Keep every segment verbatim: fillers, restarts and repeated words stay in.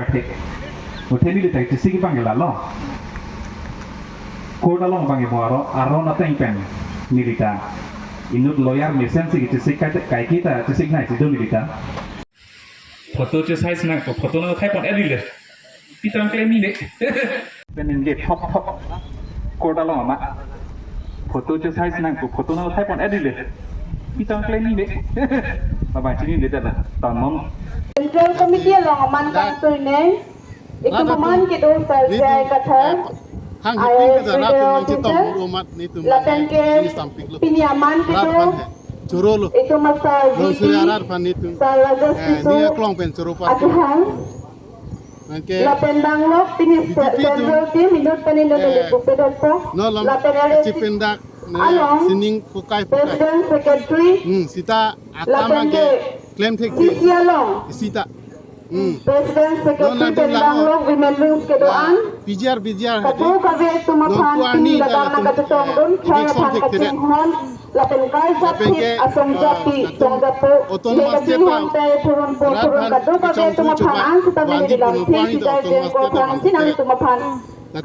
Thek. Muthe neli ta chesik abang ke lalo. Court along abang ke mo aro, aron ateng pen neli ta inut lawyer mesen si chesik kai, kai kita chesik nai si do neli ta. Photo chesize nangpo, photo nang thai pon edit le. Pitang klem ni le. Pen neli thok thok. Court along ama. Photo chesize nangpo, photo nang thai pon edit le. Pitang klem ni le. Baba chini le dada. Tanon. Central Committee along aman kangtui neng. Itum aman kedo Sir J I Kathar, hang heping ke dak I A S rat tum nang chetong officer. Ru amat netum lapen ke pini aman kedo. Rat ban he. Choro lo. Itum asar G P, Sir Rajesh Tisso. Ni aklong pen choro pa. Akehang. Anke lapen danglok pini B J P tum, central team inut pen inut eh, le kupedotpo. No lom lapen L A C chipin dak ne along sining pukai pukai. President Secretary. Hmm, sita lapen akam ke ke klem thek C C along. Sita. Hmm. President Secretary non pen nanti lang langlok women wings kedo-an. P G R, P G R kadokave atum aphan pini ladang nangkachetongdun khei aphan kachinghon lapen karjap thip asong japi song japo le kachinghon te thurun po thurun kadokave atum aphan an sita mene dilang thip sita jengkok lang si nanglitum aphan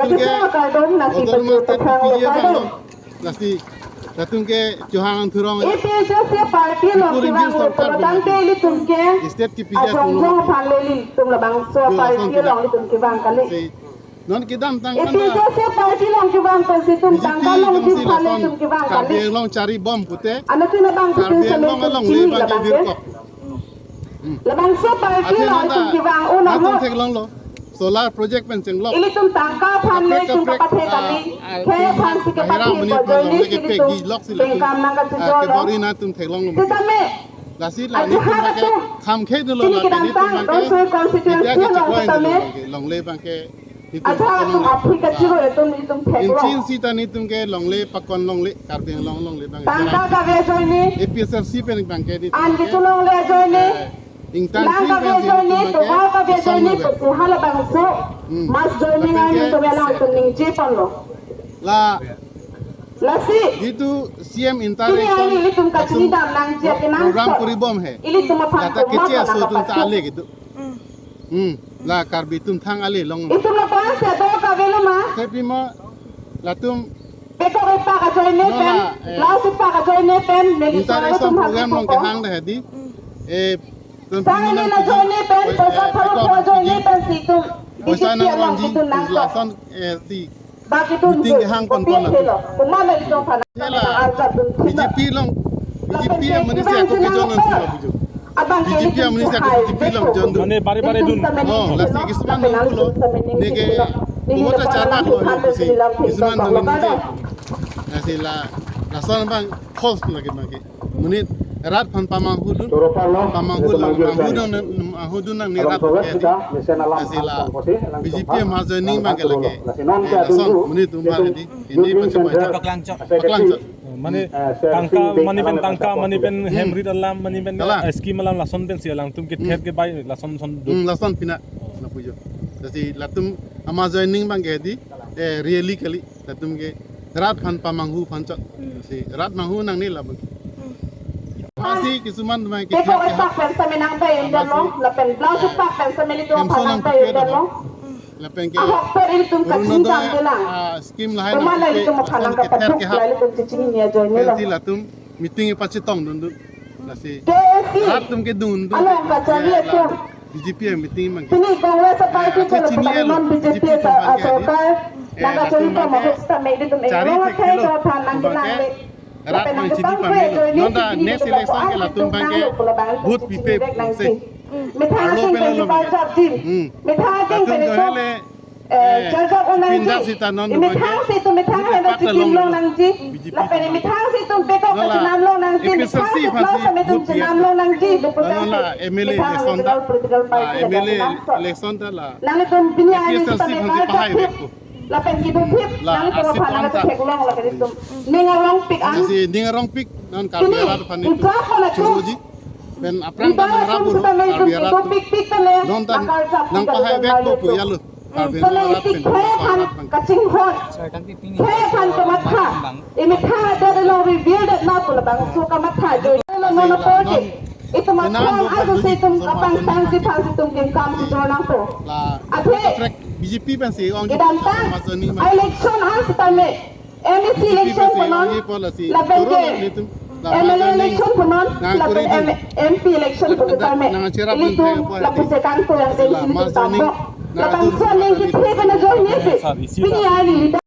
kachetong akardom nangpi pachur pathrang lo kardom. Lasi latum ke Chauhan Langthu Rong. A P H L C party along kevang lo pulo tangte ilitum ke state kipi aja ajongjong aphan le ilitum labangso party along ilitum kevang kali. Si non kedamtang A P H L C party along kevang pensi itum tangka longji aphan le ilitum kevang kali. Karbi Anglong chari bom pute. Anuttin abang Karbi Anglong along le bang ke virkok. Hmm. Labangso party along ilitum kevang un ahut. Theklonglo. Solar project pen chenglok. Ilitum tangka aphan le itum kapathe kali. Khei aphan si kapathe ko joine si ilitum bengkam nangkachejor lo. Kebor-i nangtum theklonglo. Setame lasi la ni ajaha tum ke atum kham khei dolo pini la kedamtang Donsoi constituency along setame longle bang ke. Ajaha atum aphi kachiro atum itum theklong. Insin sita netum ke longle pakon longle Karbi Anglong longle bang. Tangka kave joine. A P H L C pen bang ke netum an ke ketu longle joine. Ingtang tangka kave joine, tovar kave joine, pesi halabangso. Hmm. Mass joining arni to alang itum ningje ponlo. La lasi itu C M inter pini election arni ilitum kachinidam nangji akenangsot program kori bom he. Ilitum aphan lata koma kece aso itum ta ale gitu. Hmm. La Karbi atum thang ale long. Itum lapu-an si ado kavelo ma? Te pima latum pekok epak ajoine pen, eh, blouse epak ajoine pen, neli inter election program along kehang dah di. Eh, sang ini ajoine pen, eh, poisa tharo pekok ajoine pen si itum poisa B J P along nangji, itum nangkok. Lason, eh, di bagi itum meeting kehang pon pon lo. Kopi helo, komat itum aphan. Hela. B J P along, B J P amonit si ako kejoin nang thula bujo. Abang B J P amonit si ako B J P along join dun. Mane bare bare dun. Oh, lasi kisuman nang pulo. Neke, umota charbak lo, pusi. Kisuman nang neke. Lasi la, lason bang, false lagi bang ke. Monit rat aphan pamanghu dun, pamanghu lang, manghu dun, manghu dun nang ni rat ke. Lasi la, B J P amat joining bang ke lake. Eh, lason monit atum bang di, ini bang ke bang. Paklang chot. Paklang chot. Mane tangka, mane pen tangka, mane pen hem rit alam, mane pen, eh, scheme alam lason pensi alangtum kether kebai lason son dun. Hmm, lason pina. Lapu jo. Lasi latum amat joining bang ke di, eh, rally kali. Latum ke rat aphan pamanghu aphan chot. Hmm. Si rat manghu nangne labang. Hmm. Lasi kisuman atum ke pekok epak pen sitame nangbai un-edetlo, lapen blouse epak pen sitame ilitum aphan nangbai un-edetlo. Lapen ke ahok per ilitum kachingkam kelang. Ah, scheme lahai komat ilitum aphan nangkapaduk la ilitum chechini ajoine lo. Pensi latum meeting pachetong dun dun. Lasi K A A C rat atum kedun dun. Along kachari atum. B J P ameeting mang. Pini Congress aparty ke chini lapen lo, non B J P B J P atum a sorkar nangkachari atum ke mahuk sitame ilitum chari inglong thek akhei lo, aphan nangkelang le. Rat nangchini pame lo. Non ta next election ke latum bang ke vote pipe se. Methang arlo ateng pen pen lo bang ke. Hmm. Methang ateng pen latum pen ke hele. Eh, eh, jajak unang pindah ji. Sita non imethang si itum methang henlo chikim long nangji. B J P lapen imethang si itum pekok kachinam long nangji. Methang si blouse sitame itum chinam long nangji. Lapu la M L A election ta. Political party la M L A election ta la. Nanglitum pini A P H L C sitame aphan si pahai karjap thip. Lapen kedo thip. Nanglitum aphan nangkatheklong lake itum. Ning arongpik an. Lasi ning arongpik non Karbi arat aphan itum. Ijak pon atum. Choroji. Pen aphrang ta nangrap lo Karbi arat atum. Non ta nangpahai vek po pu ya lo. Karbi arat pen khei aphan kachinghon, khei aphan kamatha. Imethang adet along reveal det na pu labangso kamatha ajoine lo non apor ke. Itum akhong ajo si itum kapangtang si phang si itum kim kam si jor nangpo. Athe B J P pensi ong kedamtang election an sitame M A C election punon, lapen ke M L A election punon, lapen M-, M P election pu sitame ilitum lapusi kangtung yang tensi itum tambok. Labangso aning kethe pen ajoine si pini arni